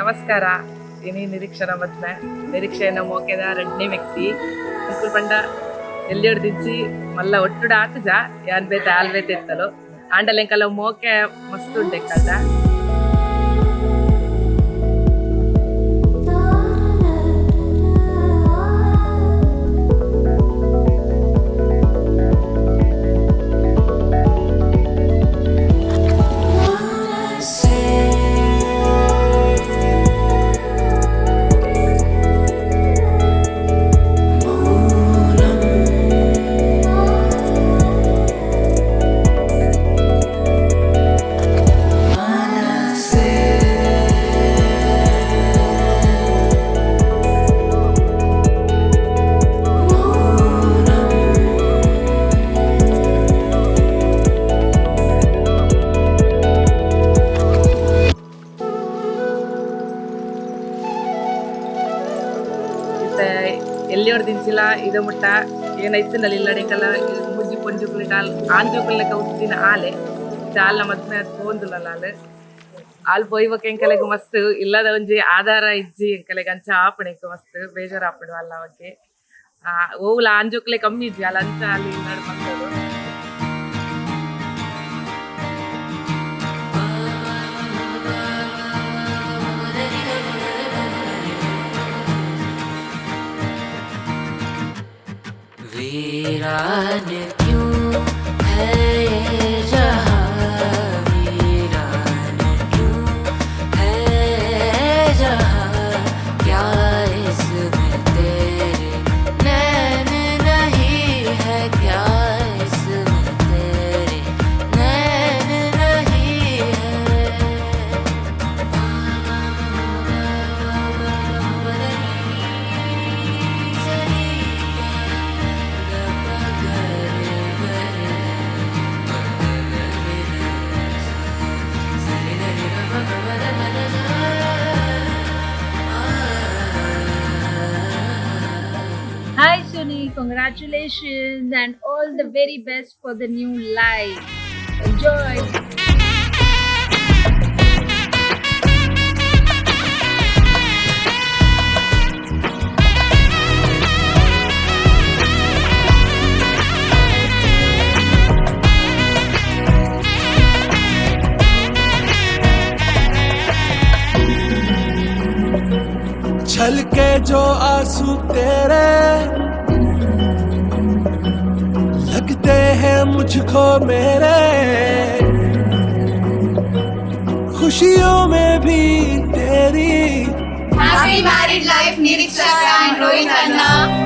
ನಮಸ್ಕಾರ. ಇನಿ ನಿರೀಕ್ಷಣ ಮದ್ಮೆ. ನಿರೀಕ್ಷೆನ ಮೋಕೆದ ರಡ್ನೇ ವ್ಯಕ್ತಿ ಎಂಕುಲು ಪಂಡ ಎಲ್ಲಿಯೊಡ್ದಿಂಚಿ ಮಲ್ಲ ಒಟ್ಟುಡ ಆತುಜ ಯಾನ್ ಬೇತೆ ಆಲ್ ಬೇತೆ ಇತ್ತಲು ಆಂಡಲ ಎಂಕಲ ಮೋಕೆ ಮಸ್ತ್ ಉಂಡೆ ಕಲ್ದ. ಇತ್ತೆ ಎಲ್ಲಿಯೊಡ್ದಿಂಚಿಲ ಇದ ಮುಟ್ಟ ಏನೈತಿಂಡಲ ಇಲ್ಲಡೆಕಲ ಮೂಜಿ ಪೊಂಜುಕುಲು ಆಲ್ ಆಂಜುಕುಲ್ಲೆಕ ಉತ್ತಿನ ಆಲೆ. ಇತ್ತೆ ಆಲ್ನ ಮದ್ಮೆ ಆದ್ ಪೋವೊಂದುಲ್ಲಲ ಆಲ್. ಆಲ್ ಪೋಯಿಬೊಕ ಎಂಕಲೆಗ್ ಮಸ್ತ್ ಇಲ್ಲದ ಒಂಜಿ ಆಧಾರ ಇಜ್ಜಿ ಎಂಕಲೆಗ್, ಅಂಚ ಆಪುಂಡು. ಎಂಕ್ ಮಸ್ತ್ ಬೇಜಾರ್ ಆಪುಂಡು ಅಲ್ಲ ಬಗ್ಗೆ. ಓವುಲ ಆಂಜೋಕುಲೆ ಕಮ್ಮಿ ಇಜ್ಜಿ ಅಲ್ಲ, ಅಂಚ ಅಲ್ಲಿ ಇಲ್ಲಡ್ ಮಲ್ತೊಡು. वीरान क्यों है ये जहां, वीरान क्यों है ये जहां, क्या इसमें तेरे नैन नहीं है, क्या इसमें तेरे नैन नहीं है। Hi Suni, congratulations and all the very best for the new life. Enjoy. छलके जो आंसू तेरे लगते हैं मुझको मेरे, खुशियों में भी तेरी। Happy married life, Niriksha and Rohit Anna.